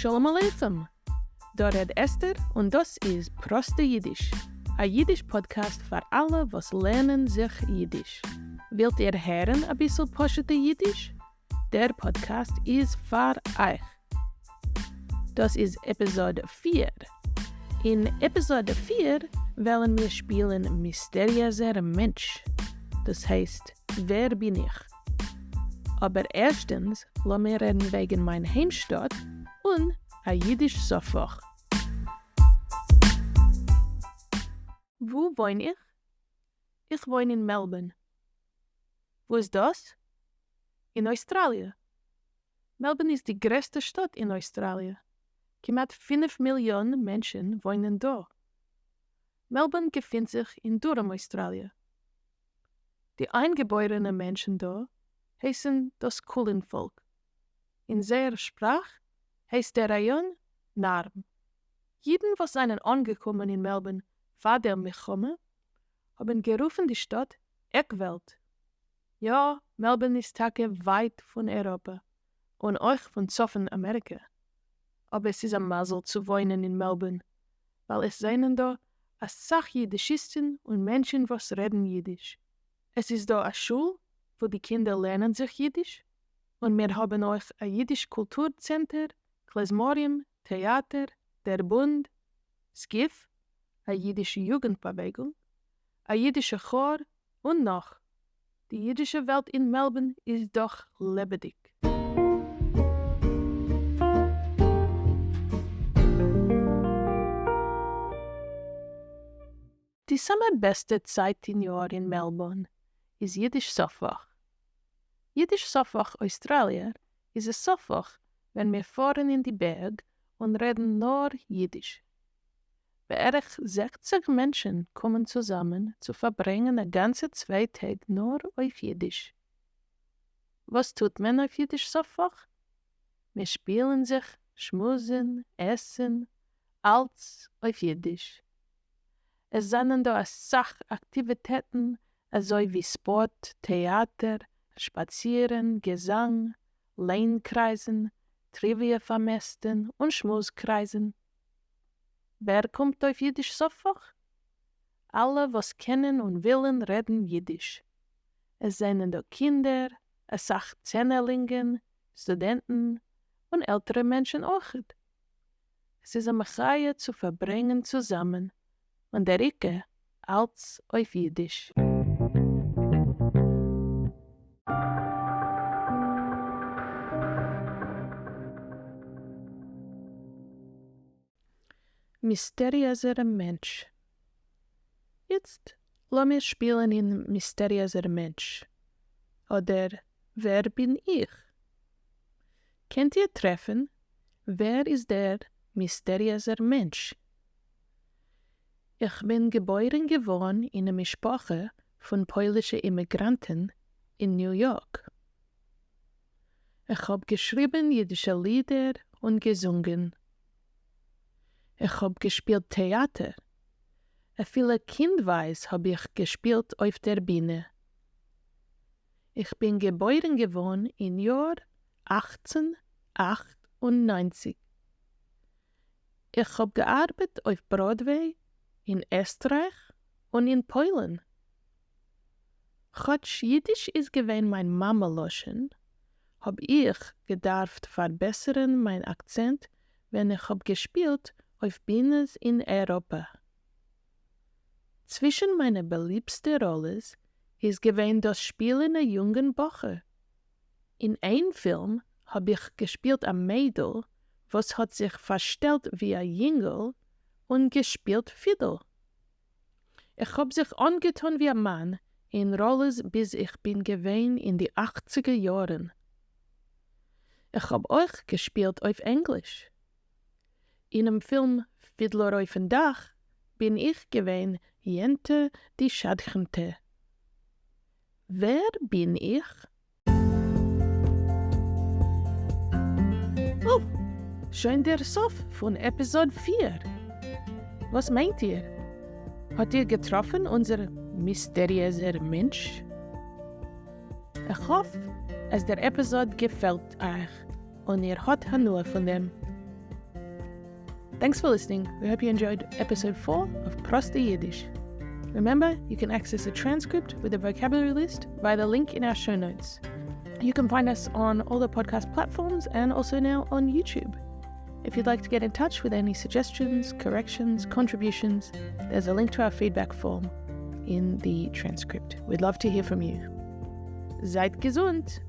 שלום עליכם! דא רעד אסתר און דאס איז פראסטע אידיש, א אידיש פאדקעסט פאר אלע וואס לערנען זיך אידיש. ווילט איר הערן אביסל פשוטע אידיש? דער פאדקעסט איז פאר אייך. דאס איז עפיזאד 4. אין עפיזאד 4 וועלן מיר שפילן מיסטעריעזער מענטש, דאס הייסט ווער בין איך? אבער ערשטנס לאמיר רעדן וועגן מיין היימשטאט און א אידיש סוף וואך. וואו וואוין איך? איך וואוין אין מעלבורן. וואו איז דאס? אין אויסטראליע. מעלבורן איז די גרעסטע שטאט אין אויסטראליע. כמעט 5 מיליאן מענטשן וואוינען דא. מעלבורן געפינט זיך אין דרום אויסטראליע. די איינגעבוירענע מענטשן דא הייסן דאס קולין פאלק. אין זייער שפראך הייסט דער ראיאן נארם. אידן וואס זענען אנגעקומען אין מעלבורן פאר דער מלחמה האבן גערופן די שטאט עק וועלט. יא, מעלבורן איז טאקע ווייט פון אייראפע, און אויך פון צפון אמעריקע. אבער ס'איז א מזל צו וואוינען אין מעלבורן, ווייל עס זענען דא אסאך אידישיסטן און מענטשן וואס רעדן אידיש. עס איז דא א שול וואו די קינדער לערנען זיך אידיש, און מיר האבן אויך א אידיש קולטור צענטער, קלעזמארים, טעאטער, דער בונד, סקיף, א אידישע יוגנט באוועגונג, א אידישע כאר, און נאך. די אידישע וועלט אין מעלבורן איז דאך לעבעדיג. די סאמע בעסטע צייט אין יאר אין מעלבורן איז אידיש סוף וואך. אידיש סוף וואך אויסטראליע איז א סוף וואך ווען מיר פארן אין די בערג און רעדן נאר אידיש. בערך 60 מענטשן קומען צוזאמען צו פארברענגען א גאנצע צוויי טעג נאר אויף אידיש. וואס טוט מען אויף אידיש סוף וואך? מיר שפילן זיך, שמועסן, עסן, אלץ אויף אידיש. עס זענען דא אסאך אקטיוויטעטן אזוי ווי ספארט, טעאטער, שפאצירן, געזאנג, ליין-קרייזן, טריוויע פארמעסטן און שמועס קרייזן. ווער קומט אויף אידיש סוף וואך? אלע וואס קענען און ווילן רעדן אידיש. עס זענען דא קינדער, אסאך צענערלינגען, סטודענטן, און עלטערע מענטשן אויכעט. עס איז א מחיה צו פארברענגען צוזאמען, און דער עיקר, אלץ אויף אידיש. מיסטעריעזער מענטש. איצט לאמיר שפילן אין מיסטעריעזער מענטש, אדער ווער בין איך? קענט איר טרעפן ווער איז דער מיסטעריעזער מענטש? איך בין געבוירן געווארן אין א משפחה פון פוילישע אימיגראנטן אין ניו יארק. איך האב געשריבן אידישע לידער און געזונגען. איך האב געשפילט טעאטער. אפילו קינדווייז האב איך געשפילט אויף דער בינע. איך בין געבוירן געווארן אין יאר 1898. איך האב געארבעט אויף בראדוועי אין עסטרייך און אין פוילן. כאטש אידיש איז געווען מיין מאמע לשון, האב איך געדארפט פארבעסערן מיין אקצענט ווען איך האב געשפילט אויף בינעס אין אייראפע. צווישן מיינע באליבסטע ראלעס איז געווען דאס שפילן א יונגן בחור. אין איין פילם האב איך געשפילט א מיידל וואס האט זיך פארשטעלט ווי א יונגל און געשפילט פידל. איך האב זיך אנגעטון ווי א מאן אין ראלעס ביז איך בין געווען אין די אכציגער יארן. איך האב אויך געשפילט אויף ענגליש. אינעם פילם פידלער אויפן דאך בין איך געווען יענטע די שדכנ'טע. ווער בין איך? אוי! שוין דער סוף פון עפיזאד 4! וואס מיינט איר? האט איר געטראפן אונזער מיסטעריעזער מענטש? איך האף אז דער עפיזאד געפעלט אייך און איר האט הנאה פון דעם. Thanks for listening. We hope you enjoyed episode 4 of Prosta Yiddish. Remember, you can access a transcript with a vocabulary list via the link in our show notes. You can find us on all the podcast platforms and also now on YouTube. If you'd like to get in touch with any suggestions, corrections, contributions, there's a link to our feedback form in the transcript. We'd love to hear from you. Seid gesund!